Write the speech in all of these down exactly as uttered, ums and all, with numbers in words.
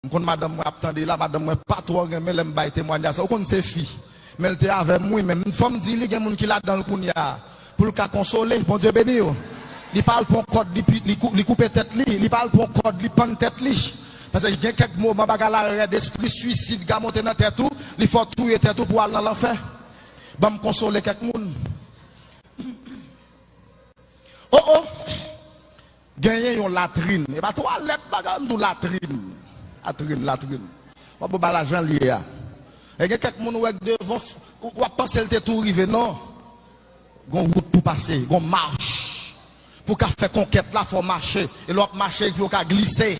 M konn madanm mwen ap tande la, madanm mwen pa twò renmen lè m bay temwanyaj sa. Ou konn se fi. Men l te avè m, wi, men fò m di li gen moun ki ladan l kounye a. Pou l ka konsole, Bondye beni w. Li pa al pran kòd, li, pi- li, kou- li koupe tèt li, li pa al pran kòd, li pann tèt li. Paske gen kèk moman bagay la rèd, espri swisid ka monte nan tèt ou, li fè w touye tèt ou pou w al nan lanfè. Ban m konsole kèk moun. Oh, oh! Genyen yon latrin. E pa twalèt bagay, m di w latrin. Latrin, latrin. W ap ba bagay la jan l ye a. E gen kèk moun ou wè k devan, w ap panse l te tou rive. Non. Gon wout pou pase, gon mach. Pou ka fè konkèt la, fò w mache. E lè w ap mache, epi w ka glise.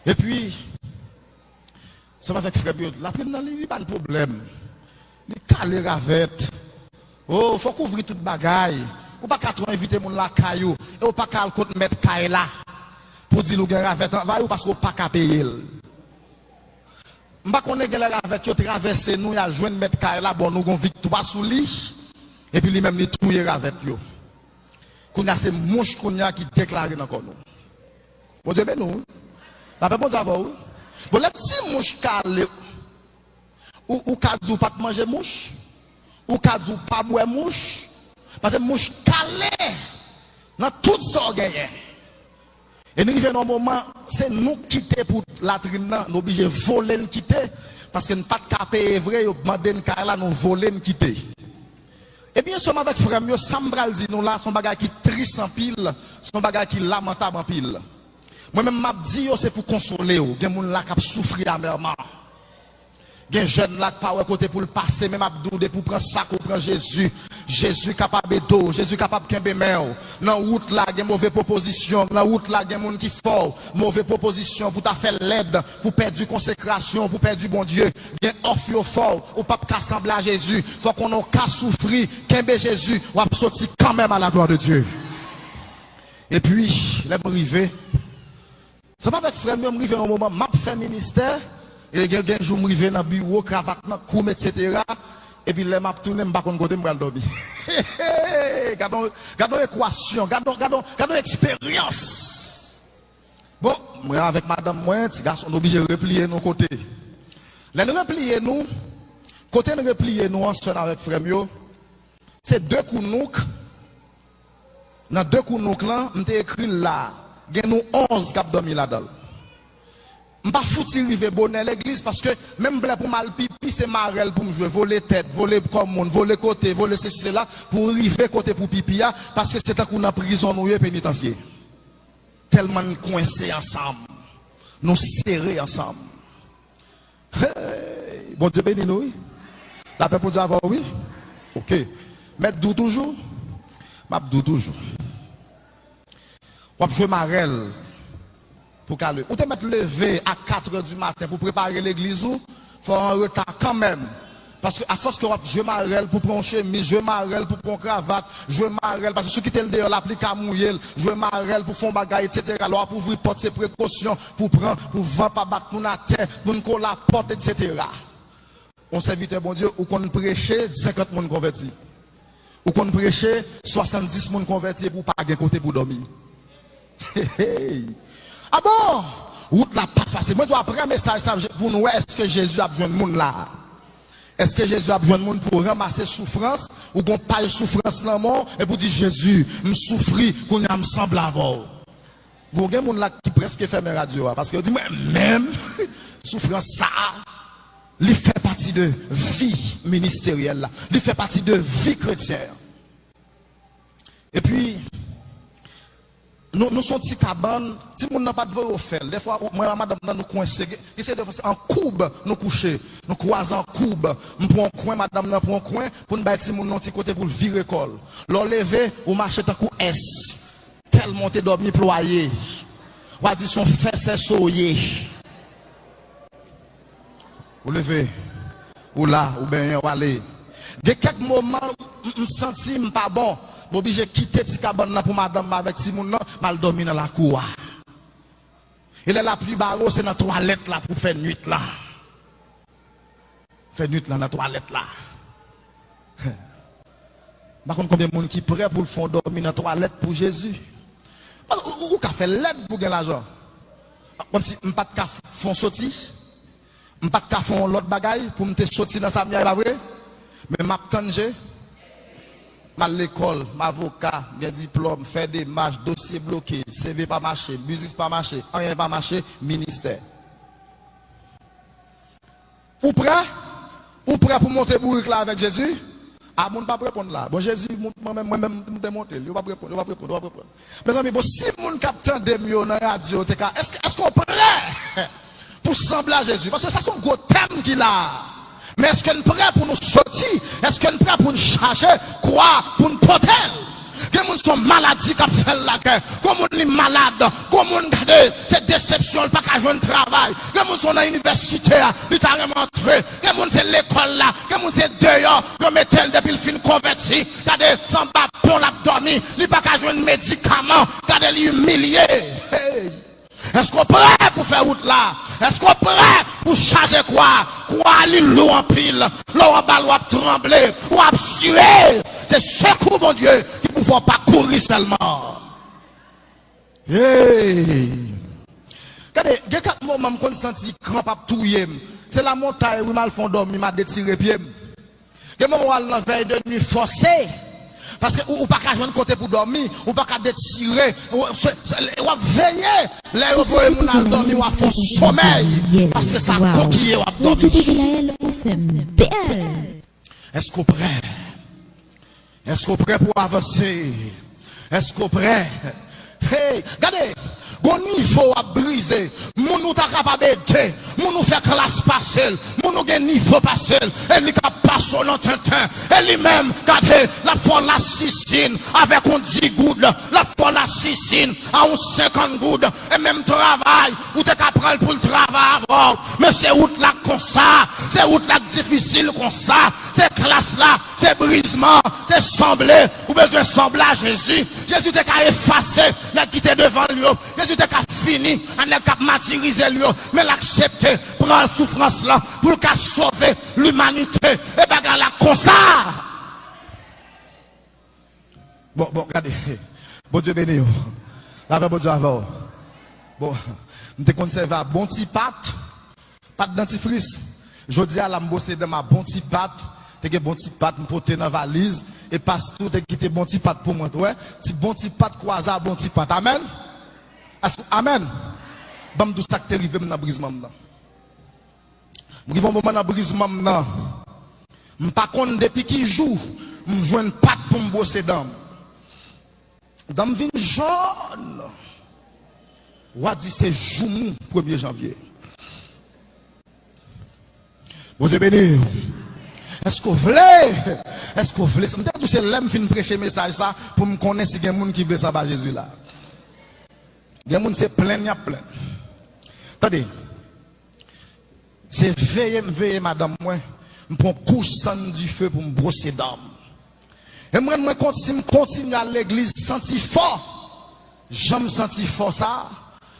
Epi, Sanm avèk frè m yo, latrin nan li, li pa n pwoblèm. Li kale ravèt. Oh, fòk ouvri tout bagay. Ou pa ka twò envite moun lakay ou. E ou pa ka al kot mèt kay la. Pou di l ou gen ravèt anvay ou paske ou pa ka peye l. M pa konnen gen lè ravèt yo travèse nou, y al jwenn mèt kay la, bon, nou gon viktwa sou li. Epi li menm li touye ravèt yo. Kounye a se mouch kounye a ki deklare nan kò nou. Bondye beni w, wi. Lapè Bondye avè w, wi. Bon, lè ti mouch kale, ou, ou ka di w pa t manje mouch, ou ka di w pa bwè mouch, paske mouch kale nan tout sa w genyen. E n rive nan yon moman, se nou k kite pou latrin nan, n oblije vole n kite, paske n pa t ka peye vre, yo mande n kay la, nou vole n kite. Ebyen, sè m avèk frè m yo, sa m pral di nou la, se yon bagay ki tris anpil, se yon bagay ki lamantab anpil. Mwen menm, m ap di yo, se pou konsole w. Gen moun la k ap soufri amèman. Gen jèn la k pa wè kote pou l pase, men m ap di w, depi w pran sak ou pran Jezi, Jezi kapab ede w, Jezi kapab kenbe men w. Nan wout la, gen move pwopozisyon, nan wout la, gen moun ki fè w move pwopozisyon pou ta fè lèd, pou pèdi konsekrasyon, pou pèdi Bondye. Gen òf yo fè w, ou p ap ka sanble a Jezi. Fòk konnen w ka soufri, kenbe Jezi, w ap soti kanmenm à la gloire de Dieu. Epi, lè m rive, sè m avèk frè m yo, m rive nan yon moman, m ap fè ministè, e gen, gen jou m rive nan biwo, kravat nan koum, etsetera. Epi lè m ap tounen, m pa konn kote m pral dòmi. Gade yon, gade yon ekwasyon, gade yon, gade yon, gade yon eksperyans. Bon, mwen avèk madanm mwen, ti gason, nou oblije repliye nou kote. Lè n repliye nou, kote n repliye nou an, sè n avèk frè m yo, se de kounouk. Nan de kounouk lan, m te ekri l la. Gen nou onz k ap dòmi ladan l. M pa fouti rive bonè legliz, paske menm lè pou m al pipi, se marèl pou m jwe, vole tèt, vole kò moun, vole kote, vole sesi sela, pou rive kote pou pipi a, paske se tankou nan prizon nou ye, penitansye. Tèlman n kwense ansanm. Nou sere ansanm. Hey! Bondye beni nou, wi. Lapè Bondye avè w, wi. Oke. Mèt di w toujou. M ap di w toujou. W ap jwe marèl pou kale. Ou te mèt leve a katrè di maten pou prepare legliz ou, fò w an reta kanmenm. Paske afòs ke w ap jwe marèl pou pran yon chemiz, jwe marèl pou pran yon kravat, jwe marèl, paske si w kite l deyò, lapli ka mouye l, jwe marèl pou fè yon bagay, etsetera. Lè w ap ouvri pòt, se prekosyon pou pran, pou van pa bat moun atè, moun ko lapòt, etsetera. Yon sèvitè Bondye, ou konn preche, senkant moun konvèti. Ou konn preche, swasanndis moun konvèti epi w pa gen kote pou dòmi. Hey, hey. A bon? Wout la pa fasil. Mwen di w apre mesaj sa pou nou wè èske Jezi ap jwenn moun la. Èske Jezi ap jwenn moun pou ranmase soufrans, ou gon paj soufrans nan men w, epi w di, Jezi, m soufri, kounye a m sanble avè w. Bon, gen moun la ki prèske fèmen radyo a, paske yo di, mwen menm, soufrans sa a, li fè pati de vi ministeryèl la. Li fè pati de vi kretyen an. Epi, nou, nou se yon ti kabann, timoun nan pa t voye w fè l. Dèfwa, mwen ak madanm nan, nou kwense. Gen, gen se dèfwa, se an koub nou kouche. Nou kwaze an koub. M pran yon kwen, madanm nan pran yon kwen, pou n bay timoun nan yon ti kote pou l vire kò l. Lè w leve, ou mache tankou S. Tèlman w te dòmi plwaye. W a di se yon fè sèso w ye. Ou leve, ou la, ou benyen, ou ale. Gen kèk moman, m, m santi m pa bon. M oblije kite ti kabann nan pou madanm mwen avèk timoun nan, m al dòmi nan lakou a. E lè lapli bare w, se nan twalèt la pou w fè nwit la. Fè nwit la nan twalèt la. M pa konn konbyen moun ki prè pou l fè w dòmi nan twalèt pou Jezi. Ou, ou, ou ka fè lèd pou gen lajan. Kòmsi m pa t ka fè yon soti, m pa t ka fè yon lòt bagay pou m te soti nan sa m ye a, e pa vre? Men m ap tann Je. M al lekòl, m avoka, m gen diplòm, fè demach, dosye bloke, C V pa mache, biznis pa mache, anyen pa mache, ministè. Ou prè? Ou prè pou monte bourik la avèk Jezi? A, moun p ap reponn la. Bon, Jezi, moun, mwen menm, mwen menm, m te monte l. Yo p ap reponn, yo p ap reponn, yo p ap reponn. Mezanmi, bon, si moun k ap tande m yo nan radyo te ka, èske, èske w prè pou sanble a Jezi? Paske sa se yon gwo tèm ki la. Men èske n prè pou nou soti? Èske n prè pou n chaje kwa pou n pote l? Gen moun se yon maladi k ap fè l lagè. Gon moun li malad. Gon moun gade, se desepsyon, li pa ka jwenn travay. Gen moun se nan inivèsite a, li ta renmen antre. Gen moun se lekòl la. Gen moun se deyò, yo mete l depi l fin konvèti. Gade, se anba pon l ap dòmi. Li pa ka jwenn medikaman. Gade, li imilye. Hey! Èske w prè pou fè wout la? Èske w prè pou chaje kwa? Kwa li lou anpil. Lè w anba l, w ap tranble, w ap siye. Se sekou Bondye ki pou fè w pa kouri sèlman. Hey! Gade, gen kèk moman m konn santi kranp ap touye m. Se lamontay, wi, m al fè yon dòmi, m a detire pye m. Gen moman w al nan vèy de nwi fòse. Paske ou, ou pa ka jwenn kote pou dòmi, ou pa ka detire, ou, se, se, w ap veye. Lè yo voye moun al dòmi, w ap fè yon somèy. Paske sa kokiye w ap dòmi. Èske w prè? Èske w prè pou avanse? Èske w prè? Hey, gade, gon nivo w ap brize. Moun ou ta kapab ede, moun ou fè klas pase l, moun ou gen nivo pase l, e li k ap pase w nan tenten. E li menm, gade, l ap fè w lasisin avèk yon dis goud, l ap fè w lasisin a yon senkant goud, e menm travay, ou te ka pran l pou l travay avè w. Men se wout la k konsa, se wout la k difisil konsa, se klas la, se brizman, se sanble, ou bezwen sanble a Jezi. Jezi te ka efase nèg ki te devan l yo. Jezi te ka fini ak nèg k ap matirize l yo. Men l aksepte pran soufrans lan pou l ka sove limanite. E bagay la konsa. Bon, bon, gade. Bondye beni w. Lapè Bondye avè w. Bon, m te konn sèvi a bon ti pat. Pat dantifris. Jodi a la m bwose dan m a bon ti pat. Te gen bon ti pat m pote nan valiz. E pastè te kite bon ti pat pou mwen tou, wè. Ti bon ti pat kwaze a bon ti pat. Amèn? Èske, amèn? Ban m di w sa k te rive m nan brizman m nan. M rive yon moman nan brizman m nan. M pa konn depi ki jou m jwenn pat pou m bwose dan m. Dan m vin jòn. W a di se joumou premye janvye. Bondye beni w. Èske w vle? Èske w vle? M te di w se lè m fin preche mesaj sa pou m konnen si gen moun ki vle sa ba Jezi la. Gen moun se plenn y ap plenn. Tande. Se veye m veye madanm mwen, m pran kouch sann dife pou m bwose dan m. E m rann mwen kont si m kontinye al legliz santi fò, jan m santi fò sa,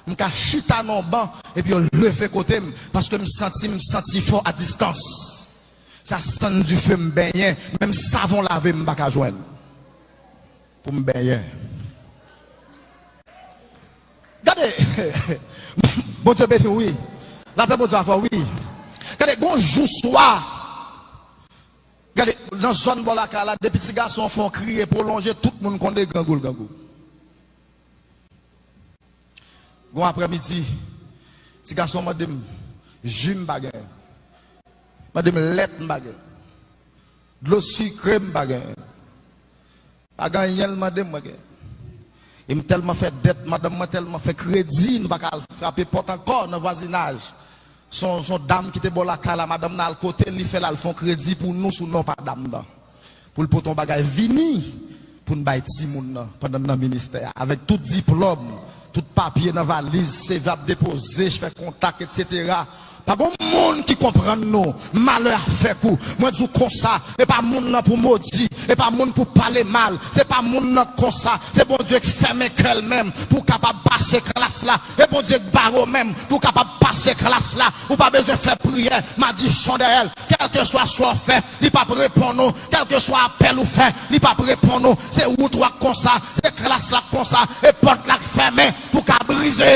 m ka chita nan yon ban epi yo leve kote m, paske m santi m santi fò a distans. Sa sann dife m benyen, menm savon lave m pa ka jwenn pou m benyen. Gade, Bondye beni w, wi. Lapè Bondye avè w, wi. Gade, gon jou swa, gade, nan zòn bò lakay la, depi ti gason an fè yon kriye pwolonje, tout moun konn de grangou l grangou. Gon aprèmidi, ti gason mande m, ji m pa gen. Mande m lèt m pa gen. Dlo sikre m pa gen. Pa gen anyen l mande m, mwen gen. E m tèlman fè dèt, madanm mwen tèlman fè kredi, nou pa ka al frape pòt ankò nan vwazinaj. Se yon, se yon dam ki te bò lakay la, madanm nan al kote l, li fè l al fè yon kredi pou nou sou non pa dam nan. Pou l pote yon bagay vini, pou n bay timoun nan, pandan n nan ministè a. Avèk tout diplòm, tout papye nan valiz, C V ap depoze, fè kontak, etsetera. Pa gon moun ki konprann nou. Malè avèk ou. Mwen di w konsa, e pa moun nan pou modi, e pa moun pou pale mal, se pa moun nan konsa, se Bondye k fèmen kè l menm pou w kapab pase klas la, e Bondye k bare w menm pou w kapab pase klas la. Ou pa bezwen fè priyè, madichon dèyè l, kèlkeswa sa w fè, li p ap reponn ou, kèlkeswa apèl ou fè, li p ap reponn ou, se wout ou a k konsa, se klas la k konsa, e pòt la k fèmen pou w ka brize.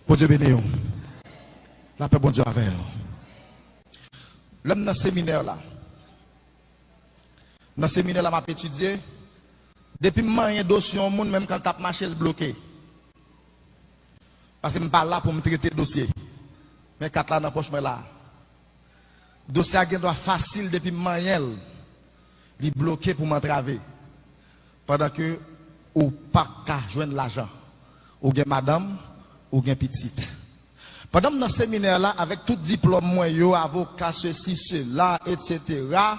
Bondye beni w. Lapè Bondye avè w. Lè m nan seminè la, nan seminè la m ap etidye, depi m manyen dosye yon moun, menm kan l t ap mache, l bloke. Paske m pa la pou m trete dosye. Men kat la nan pòch mwen la. Dosye a gen dwa fasil depi m manyen l. Li bloke pou m antrave. Pandan ke ou pa ka jwenn lajan. Ou gen madanm, ou gen pitit. Pandan m nan seminè la, avèk tout diplòm mwen yo, avoka, sesi, sela, etsetera,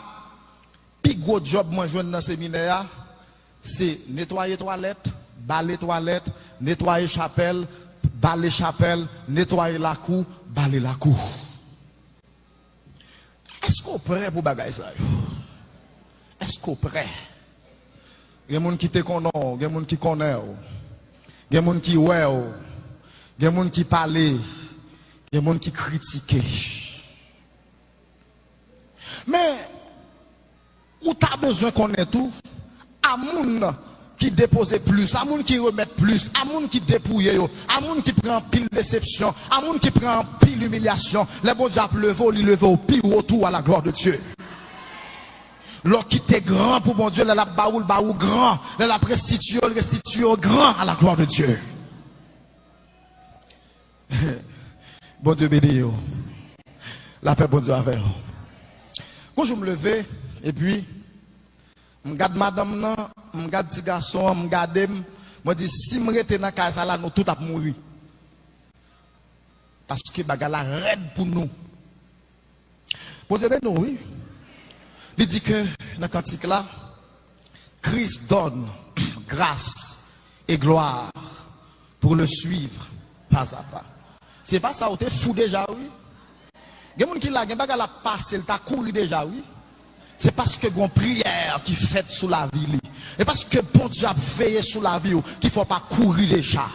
pi gwo djòb mwen jwenn nan seminè a, se netwaye twalèt, bale twalèt, netwaye chapèl, bale chapèl, netwaye lakou, bale lakou. Èske w prè pou bagay sa yo? Èske w prè? Gen moun ki te konnen w, gen moun ki konnen w, gen moun ki wè w, gen moun ki pale, gen moun ki kritike. Men, ou ta bezwen konnen tou, a moun ki depoze plis, a moun ki remèt plis, a moun ki depouye yo, a moun ki pran anpil desepsyon, a moun ki pran anpil imilyasyon, lè Bondye ap leve w, li leve w pi wo tou à la gloire de Dieu. Lè w kite gran pou Bondye, lè l ap ba ou, l ba ou gran. Lè l ap restitiye w, l restitiye w gran à la gloire de Dieu. Bondye beni w. Lapè Bondye avè w. Yon jou m leve, epi m gad madanm nan, m gad ti gason an, m gade m, mwen di, si m rete nan kay sa la, nou tout ap mouri. Paske bagay la rèd pou nou. Bondye beni w, wi. Li di ke nan kantik la, Christ donne grâce et gloire pour le suivre pas à pas. Se pa sa, ou te fou deja, wi. Gen moun ki la, gen bagay l ap pase, l ta kouri deja, wi. Se paske gon priyè ki fèt sou lavi li. E paske Bondye ap veye sou lavi w, ki fè w pa kouri deja.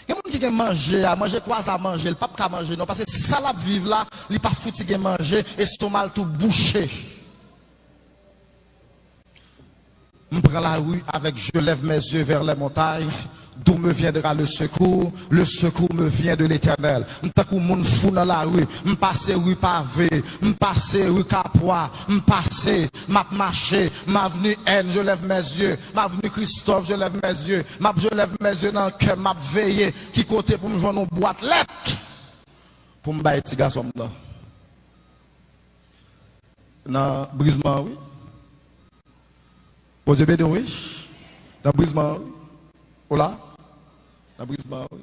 Gen moun ki gen manje a, manje kwaza manje, l p ap ka manje non, paske sa l ap viv la, li pa fouti gen manje, estomal tou bouche. M pran lari avèk je lève mes yeux vers les montagnes, d'où me viendra le secours? Le secours me vient de l'Éternel. M tankou moun fou nan lari, m pase ri Pave, m pase ri Kapwa, m pase, m ap mache, m avni N, je lève mes yeux, m avni Kristòf, je lève mes yeux, m ap je lève mes yeux nan kè m, m ap veye ki kote pou m jwenn yon bwat lèt pou m bay ti gason m nan. Nan brizman an, wi. Bondye beni w, wi. Nan brizman an, wi. Ou la? Nan brizman an, wi.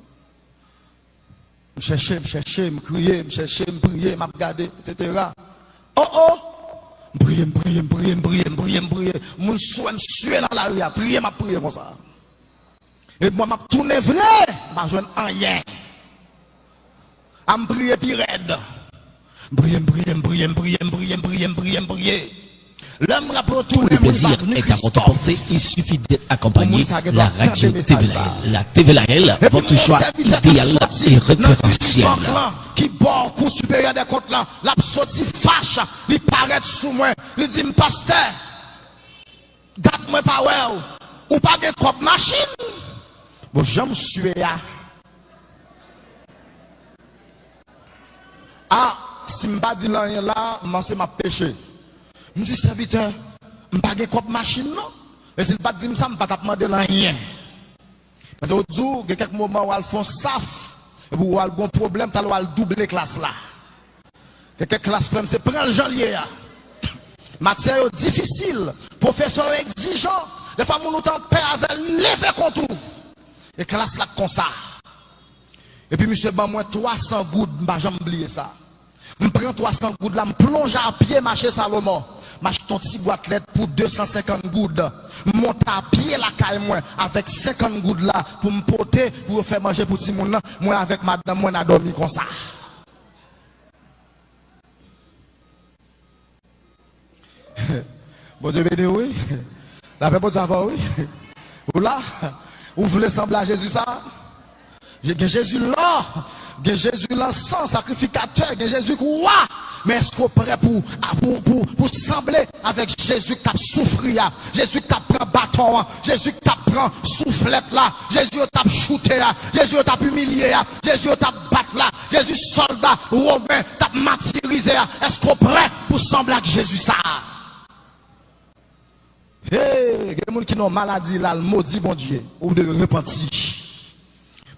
M chèche, m chèche, m kriye, m chèche, m priye, m ap gade, etsetera. Oh, oh! M priye, m priye, m priye, m priye, m priye, m priye. Moun swè m swe nan lari a, priye, m ap priye konsa. Epi mwen, m ap tounen vre, m pa jwenn anyen. A m priye pi rèd. M priye, m priye, m priye, m priye, m priye, m priye, m priye, m priye, m priye. Lè m raple w, tounen, m rive avni Kristòf. Pour le plaisir est à votre portée, il suffit d'être accompagné. Pou moun sa gen dwa tande mesaj sa. La radio T V L, la T V L, votre choix idéal et référentiel. Epi yon sèvitè k ap soti nan bank lan, ki bò Cour supérieure des comptes lan, l ap soti fach, li parèt sou mwen, li di m, pastè, dat mwen pa wè w, ou pa gen kòb machin? Bon, jan m swe a. A, si m pa di l anyen la, m panse m ap peche. M di, sèvitè, m pa gen kòb machin non. E si l pa t di m sa, m pa t ap mande l anyen. Paske yo di w, gen kèk moman w al fè yon saf, epi w al gen yon pwoblèm, talè w al double klas la. Gen kèk klas, frè m, se pran l jan l ye a. Matyè yo difisil, pwofesè yo egzijan, defwa moun ou t an pè avè l leve kont ou. E klas la k konsa. Epi misye ban mwen twa san goud, m pa janm bliye sa. M pran twa san goud la, m plonje a pye mache Salomon. M achte yon ti bwat lèt pou de san senkant goud. M monte a pye lakay mwen avèk senkant goud la pou m pote, pou yo fè manje pou timoun nan. Mwen avèk madanm mwen, n a dòmi konsa. Bondye beni w, wi. Lapè Bondye avè w, wi. Ou la? Ou vle sanble a Jezi sa? Gen Jezi lò, gen Jezi lansan, sakrifikatè, gen Jezi k wa. Men èske w prè pou, pou, pou, pou sanble avèk Jezi k ap soufri a, Jezi k ap pran pran baton an, Jezi k t ap pran souflèt la, Jezi yo t ap choute a, Jezi yo t ap imilye a, Jezi yo t ap bat la, Jezi sòlda women t ap matirize a. Èske w prè pou sanble ak Jezi sa a? Hey, gen moun ki nan maladi la, l modi Bondye, ou dwe repanti.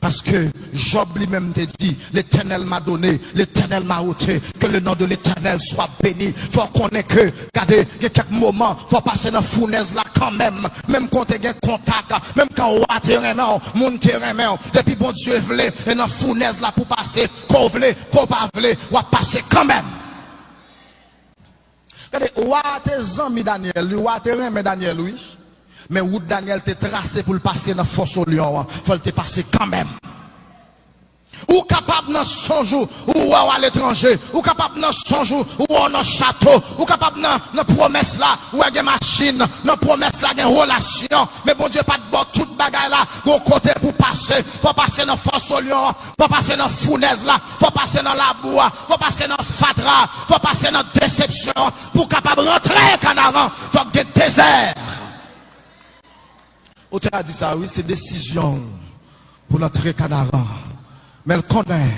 Paske Jòb li menm te di, L'Éternel m'a donné, l'Éternel m'a ôté, que le nom de l'Éternel soit béni. Fò w konnen ke, gade, gen kèk moman, fò w pase nan founèz la kanmenm. Menm kan w te gen kontak, menm kan wa te renmen w, moun te renmen w. Depi Bondye vle, e nan founèz la pou pase, ke w vle, ke w pa vle, w ap pase kanmenm. Gade, wa a te zanmi Danyèl, wi, wa a te renmen Danyèl, wi. Men wout Danyèl te trase pou l pase nan fòs o lyon an, fò l te pase kanmenm. Ou kapab nan sonj ou, ou wè w aletranje, ou kapab nan sonj ou, ou wè w nan chato, ou kapab nan, nan pwomès la, ou wè gen machin, nan pwomès la gen relasyon, men Bondye pa t ba w tout bagay la, gon kote pou pase, fò pase nan fòs o lyon an, fò pase nan founèz la, fò pase nan labou a, fò pase nan fatra, fò pase nan desepsyon, pou w kapab rantre Kanaran, fòk gen dezè. Otè a di sa, wi, se desizyon pou l antre Kanaran. Men l konnen,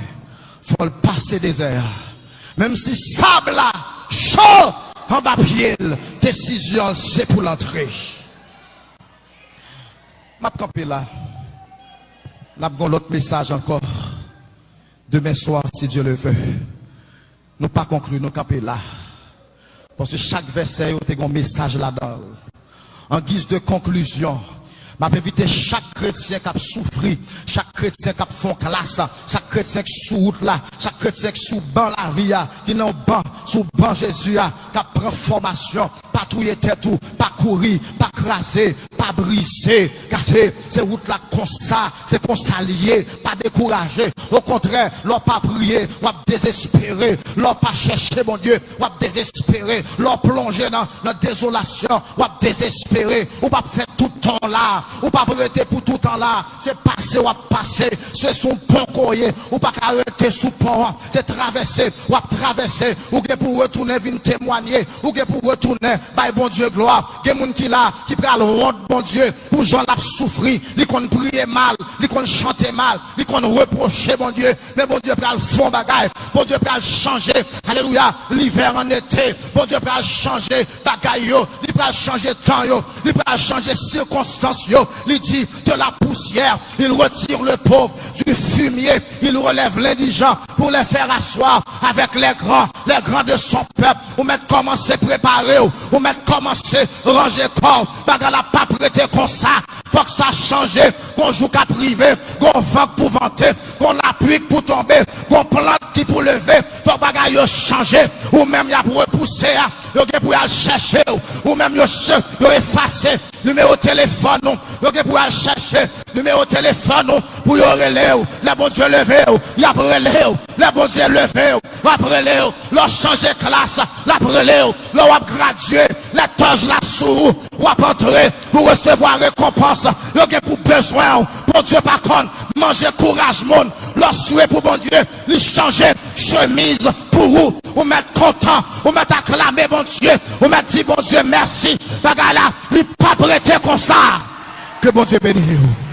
fò l pase dezè a. Menm si sab la cho anba pye l, desizyon l se pou l antre. M ap kanpe la. N ap gen lòt mesaj ankò. Demen swa, si Dye le vle. Nou pa konkli, nou kanpe la. Paske chak vèsè yo te gen yon mesaj ladan l. An giz de konklizyon, m ap envite chak kretyen k ap soufri, chak kretyen k ap fè yon klas, chak kretyen k sou wout la, chak kretyen k sou ban lavi a, ki nan yon ban, sou ban Jezi a, k ap pran fòmasyon, pa touye tèt ou, pa kouri, pa kraze, pa brize. Gade, se wout la konsa, se konsa l ye. Pa dekouraje. Okontrè, lè w pa priye, w ap dezespere. Lè w pa chèche Bondye, w ap dezespere. Lè w plonje nan, nan dezolasyon, w ap dezespere. Ou p ap fè tout tan w la. Ou p ap rete pou tout tan w la. Se pase w ap pase. Se sou pon ke w ye. Ou pa ka rete sou pon an. Se travèse w ap travèse. Ou gen pou retounen vin temwanye. Ou gen pou retounen bay Bondye glwa. Gen moun ki la, ki pral wont Bondye pou jan l ap soufri. Li konn priye mal, li konn chante mal, li konn repwoche Bondye. Men Bondye pral fè yon bagay. Bondye pral chanje. Alelouya. Livè an ete. Bondye pral chanje bagay yo. Li pral chanje tan yo. Li pral chanje sikonstans yo. Li di, de la poussière, il retire le pauvre. Du fumier, il relève l'indigent pour les faire asseoir avec les grands, les grands de son peuple. Ou mèt kòmanse prepare w. Ou mèt kòmanse ranje kò w. Bagay la p ap rete konsa. Fòk sa chanje. Gon jou k ap rive. Gon van k pou vante. Gon lapli k pou tonbe. Gon plant ki pou leve. Fòk bagay yo chanje. Ou menm y ap repouse a, yo gen pou y al chèche w. Ou menm yo ch-, yo efase nimewo telefòn ou. Yo gen pou y al chèche nimewo telefòn ou pou yo rele w. Lè Bondye leve w, y ap rele w. Lè Bondye leve w, y ap rele w. Lè w chanje klas, l ap rele w. Lè w ap gradye, lè tòj la sou ou, w ap antre pou resevwa rekonpans. Yo gen pou bezwen w. Bondye pa konn manje kouraj moun. Lè w swe pou Bondye, li chanje chemiz pou ou. Ou mèt kontan, ou mèt aklame Bondye, ou mèt di Bondye mèsi. Bagay la, li p ap rete konsa. Ke Bondye beni w.